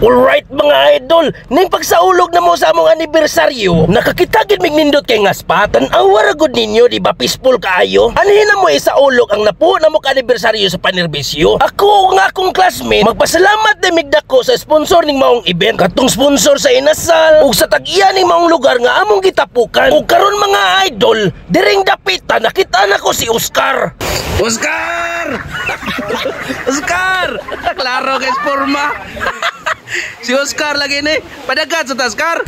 Alright, mga idol, ning pagsaulog na mo sa among anibersaryo, nakakita gid mig nindot kay nga spot. Tan-awa ra gud ninyo, di ba peaceful kaayo? Anhin na mo isaulog ang napuo na mo ka anibersaryo sa panerbisyo. Ako nga akong classmate, magpasalamat din mig dako sa sponsor ning maong event. Katong sponsor sa inasal ug sa tag-iya ning maong lugar nga among gitapukan. Ug karon, mga idol, diring dapita nakita nako si Oscar. Oscar! Oscar! Klaro kay forma. Si Oscar lagi ni. Padagat sa Oscar.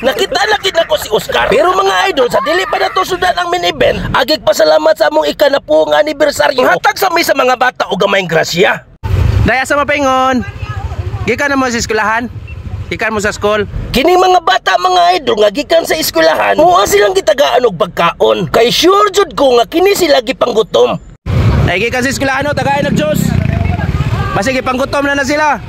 Nakita na gid nako si Oscar. Pero mga idol, sa dili pa nato sudan ang main event, agig pasalamat sa among ikanapuong anibersaryo. Hatag sa mi sa mga bata og gamayng grasya. Daya sa mapingon. Gikan na mo sa eskwelahan? Gikan mo sa school? Kining mga bata, mga idol, nga gikan sa eskwelahan, mua silang gitagaan og pagkaon. Kay sure jud ko nga kini sila gipanggutom. Ay, gikan sa eskwelahan no, tagain og Diyos. Basi gipanggutom na na sila.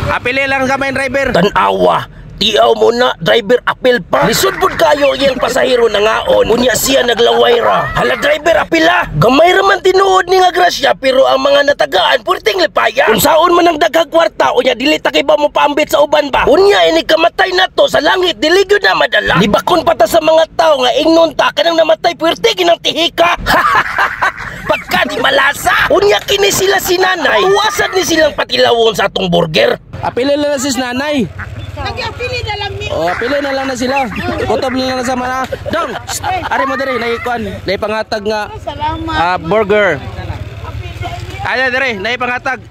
Apili lang gamay driver. Tan-awa. Tiaw mo na, driver apil pa. Lisod pud kayo iyang pasahero nangaon. Unya siya naglaway ra. Hala driver, apila. Gamay ra man tinuod ni nga grasya, pero ang mga natagaan purting lipaya. Kung saon man ang daghang kwarta, unya dili ta kay ba mo paambit sa uban ba? Unya ini kamatay na to sa langit dili gyud na madala. Libakon pa ta sa mga tao nga ingnon ta kanang namatay puwerte ginang tihika. Pagka di malasa. Unya kini sila si nanay. Tuwasad ni silang patilawon sa atong burger. Apili lang na si nanay. Nag-apili na lang mi. Oh, apili na lang na sila. Kutob na lang sa mga. Dong, shh, ari mo diri naikuan, naipangatag nga Salamat. Burger. Ay, diri, naipangatag.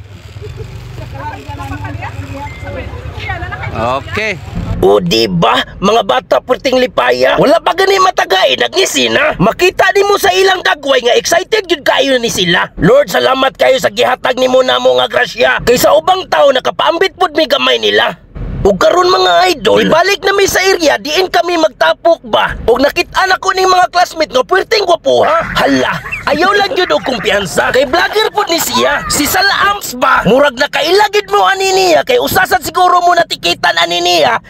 Okay. O di ba, mga bata perting lipaya? Wala pa gani matagay, nagngisi na. Makita nimo sa ilang dagway nga excited jud kayo ni sila. Lord, salamat kayo sa gihatag nimo namo nga grasya. Kay sa ubang tao nakapaambit pud mi gamay nila. Ug karon, mga idol, ibalik na mi sa area diin kami magtapok ba. Ug nakit-an ako ning mga classmate nga puwerteng gwapo ha. Hala, ayaw lang gyud og kumpiyansa. Kay vlogger pud ni siya. Si Salams ba? Murag nakaila gid mo ani niya kay usasad siguro mo natikitan ani niya.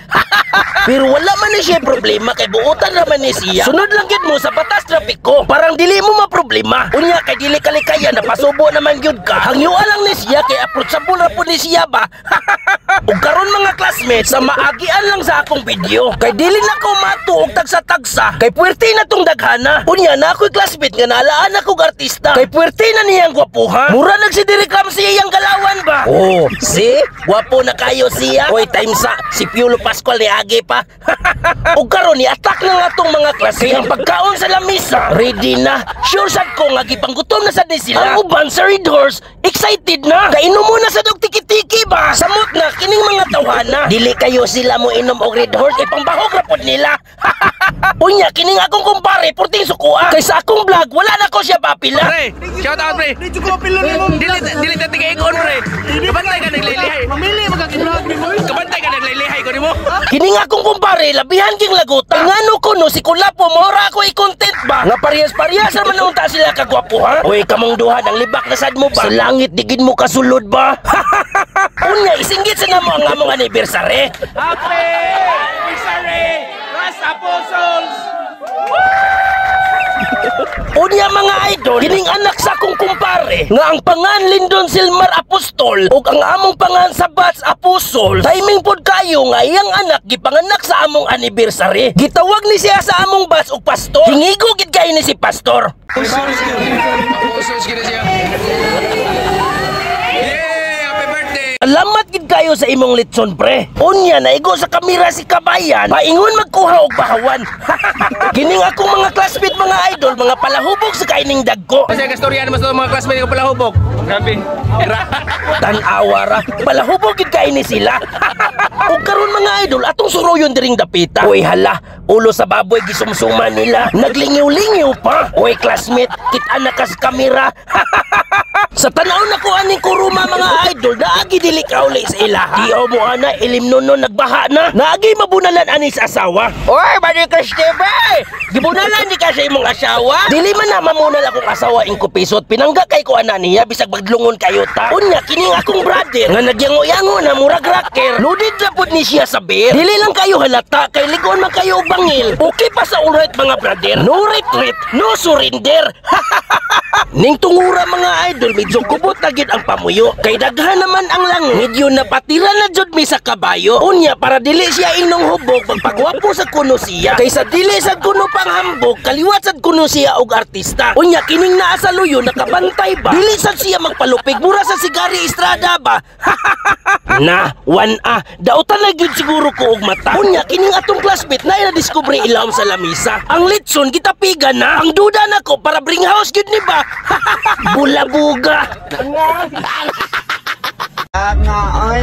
Pero wala man ni siya problema kay buotan ra man ni siya. Sunod lang gyud mo sa batas trapiko. Parang dili mo maproblema. Unya kay dili kalikaya napasubo naman gyud ka. Hangyuan lang ni siya kay approachable ra pud ni siya ba. Ug karon, mga classmates, sa maagian lang sa akong video. Kay dili na ko mato og tagsa-tagsa. Kay puwerte na tong daghana. Unya na ako'y classmate nga naalaan akong artista. Kay puwerte na niyang gwapuha. Mura nag si Derek Ramsey iyang galawan ba? Oh, see? Gwapo na kayo siya. Oy, time sa si Piolo Pascual ni agi pa. Ug karon ni attack na nga tong mga klase. Ang pagkaon sa lamisa, ready na. Sure sad ko nga gipanggutom na sad ni sila. Ang uban sa Red Horse, excited na. Kainom mo na sa dog tiki-tiki ba? Samot na kining mga tawhana. Dili kayo sila mo inom og Red Horse, ipangbahog ra pod nila. Unya kining akong kumpare purting sukua. Kay sa akong vlog wala na ko siya papila. Pre, shout out pre. Di ko apilo nimo. Dili dili ta tigay-ikon pre. Kabantay ka naglilihay. Mamili magka-vlog nimo. Kabantay ka naglilihay ko nimo. Kining akong kumpare labihan ging laguta. Ngano ko no si Kulapo mora ako i-content ba? Nga parehas-parehas ra man unta sila kagwapo ha. Uy, kamong duha nang libak na sad mo ba? Sa langit digid mo kasulod ba? Unya isinggit sa namo ang among anniversary. Happy anniversary, Ras Apostles! Unya, mga idol, kining anak sa akong kumpare nga ang pangan Lindon Silmar Apostol ug ang among pangan sa Bats Apostol. Timing pod kayo nga iyang anak gipanganak sa among anniversary. Gitawag ni siya sa among batch og pastor. Hingigo gid kayo ni si pastor. Apostles gid siya. Yay! Happy birthday! Salamat gid kayo sa imong litson, pre. Unya naigo sa kamera si kabayan, paingon magkuha og bahawan. Kining akong mga classmate, mga idol, mga palahubog sa kaining dagko. Kasi kastorya naman sa mga classmate ko palahubog. Grabe. Tan-awa ra, palahubog gid kay ni sila. Ug karon, mga idol, atong suruyon diring dapita. Uy hala, ulo sa baboy gisumsuma nila. Naglingiw-lingiw pa. Uy classmate, kita na kas kamera. Sa tanaw na ko aning kuruma, mga idol, naagi dili ka uli sa ilaha. Di mo ana ilim no nagbaha na. Naagi mabunalan ani sa asawa. Oy, Mani Christopher! Gibunalan di ka sa imong asawa? Dili man na mamunal akong asawa ingko pisot. Pinangga kay ko ana niya bisag bagdlungon kayo ta. Unya kining akong brother nga nagyango-yango na murag rocker. Loaded na pud ni siya sa beer. Dili lang kayo halata kay ligon man kayo og bangil. Okay pa sa alright, mga brother. No retreat, no surrender. Ning tungura, mga idol, medyo kubot na gyud ang pamuyo. Kay daghan naman ang lang, medyo napatira na jud mi sa kabayo. Unya para dili siya inong hubog, magpagwapo sa kuno siya. Kaysa dili sa kuno panghambog, kaliwat sad kuno siya og artista. Unya kining naa sa luyo nakabantay ba? Dili sad siya magpalupig, mura sa si Gary Estrada ba? Na, one a, dautan na gyud siguro ko og mata. Unya kining atong classmate na na-discover ilawom sa lamisa. Ang litson gitapigan na. Ang duda nako para bring house gyud ni ba? Bulabuga. Nga ay.